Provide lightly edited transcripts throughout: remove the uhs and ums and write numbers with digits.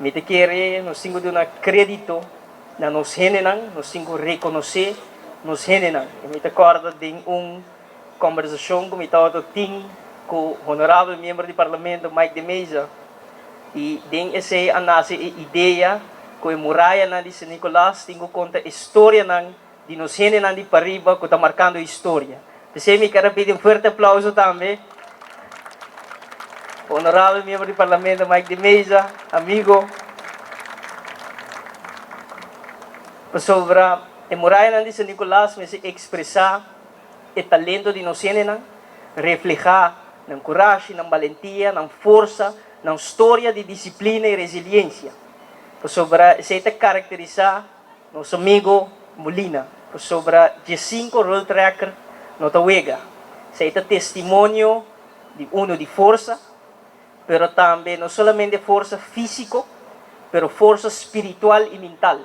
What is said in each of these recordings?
Mi ta kere nos tin ku duna krédito na nos hendenan, nos tin ku rekonosé nos hendenan. I mi ta kòrda den un kòmbersashon ku mi tabata tin ku honorabel miembro di parlamento Mike de Meza i den esei a nase e idea ku e murayanan di San Nicolas tin ku konta e storianan di nos hendenan di pariba ku ta markando historia. P'esei mi ker a pidi un fuerte aplauso tambe pa honorabel miembro di parlamento Mike de Meza, amigo, pasobra e murayanan di San Nicolas mester ekspresá e talento di nos hendenan, reflehá nan kurashi, nan balentia, nan forsa, nan storia di disiplina i resiliensia, pasobra esei ta karakterisá Nos amigo Molina, pasobra diesinco World Record no ta wega. Esey ta testimonio di uno di forsa, pero tambe no solamente forsa fisico, pero forsa spiritual y mental.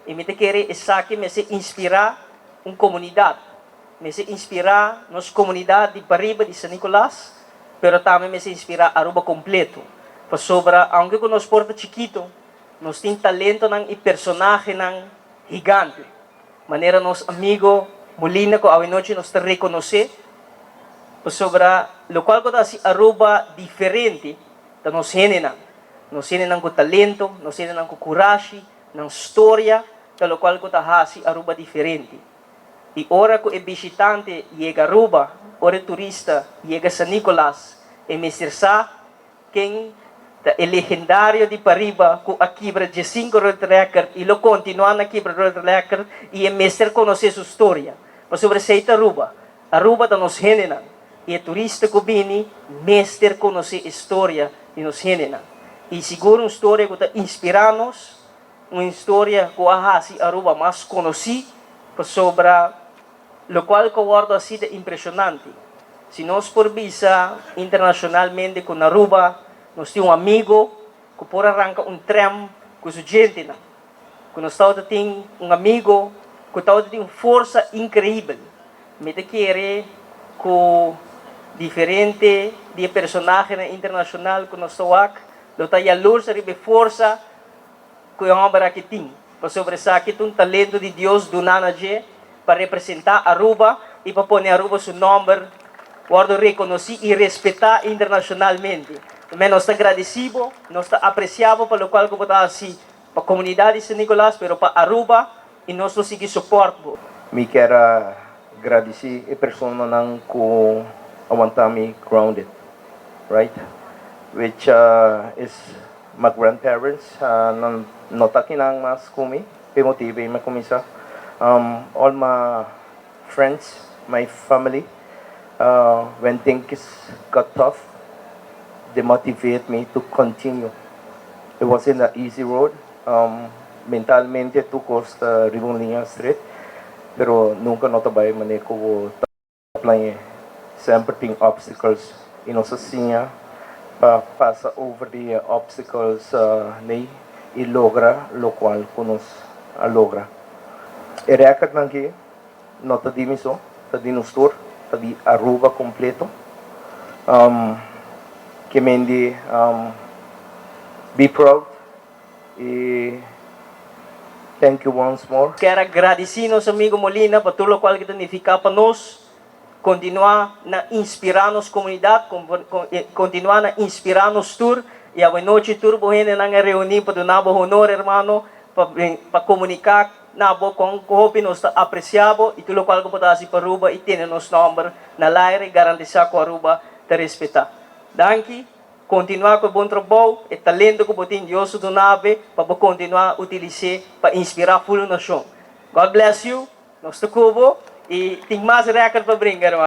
Y mi ta kere esaki mester inspira un comunidad, mester inspira nos comunidad di pariba di San Nicolas, pero tambe mester inspira Aruba completo. Pasobra aunke cu nos por ta chikito, Nos tin talentonan i personahenan higante, manera nos amigo Molina ku awenochi nos ta rekonosé, pasobra lokual ku ta hasi Aruba diferente ta nos hendenan, nos hendenan ku talento, nos hendenan ku kurashi, nan storia ta lokual ku ta hasi Aruba diferente. I ora ku e bishitante yega Aruba, ora e turista yega San Nicolas, e mester sa Ken ta e legendario di pariba ku a kibra diesinco world record i lo kontinuá na kibra world record i e mester konosé su storia. Pasobra esei ta Aruba. Aruba ta nos hendenan i e turista ku bini mester konosé e storia di nos hendenan. I sigur un storia ku ta inspirá nos, un historia ku a hasi Aruba mas konosí pasobra Locual cu a wordo haci ta impresionante. Si nos por bisa internacionalmente cu na Aruba nos tin un amigo cu por a ranca un tram cu su djentenan, cu nos tawata tin un amigo cu tawata tin un forsa increibel, mi ta kere cu diferente di e personahenan internacional cu nos ta wak lo ta yalurs ariba e forsa ku e hòmber aki tin, pasobra esaki ta un talento di Dios duná na dje pa representá Aruba i pa pone Aruba su nòmber wòrdu rekonosí i respetá internashonalmente. Tambe nos ta gradisí bo, nos ta apresiá bo pa lokual ku bo ta hasi pa komunidat di San Nicolas, pero pa Aruba i nos lo sigui sopòrt bo. Mi kier a gradisí e personanan ku a wanta mi grounded, right? Which is My grandparents nan no ta kinan mas ku mi, p'e motibu ei mi a kuminsá. All my friends, my family, when things got tough, they motivate me to continue. It wasn't a easy road, mentalmente tur kos ta riba un liña stret, pero nunka no ta bai manera ku bo ta. Plañ'é. Semper tin obstacles y nos a siña pa pasa over di e obstacles ney y logra locual cu nos a logra. E recordnan aki no ta di mi so, ta di nos tur, ta di Aruba completo. Ke men di be proud Y thank you once more. Kier a gradici nos amigo Molina pa tur locual ki ta nifica pa nos, continua na inspira nos comunidad, continua na inspira nos tur, y awenochi tur bo hendenan a reuni pa duna bo honor hermano, pa comunica na bo con hopi nos ta aprecia bo y tur locual cu bo ta haci pa Aruba y tene nos nomber na laire y garantisa cu Aruba ta respeta. Danki. Kontinuá ku e bon trabou, e talento ku bo tin Dios su dunabe pa bo kontinuá utilis'é pa inspirá full un nashon. God bless you, nos ta ku bo i tin mas rèkòrt pa bringa hermano.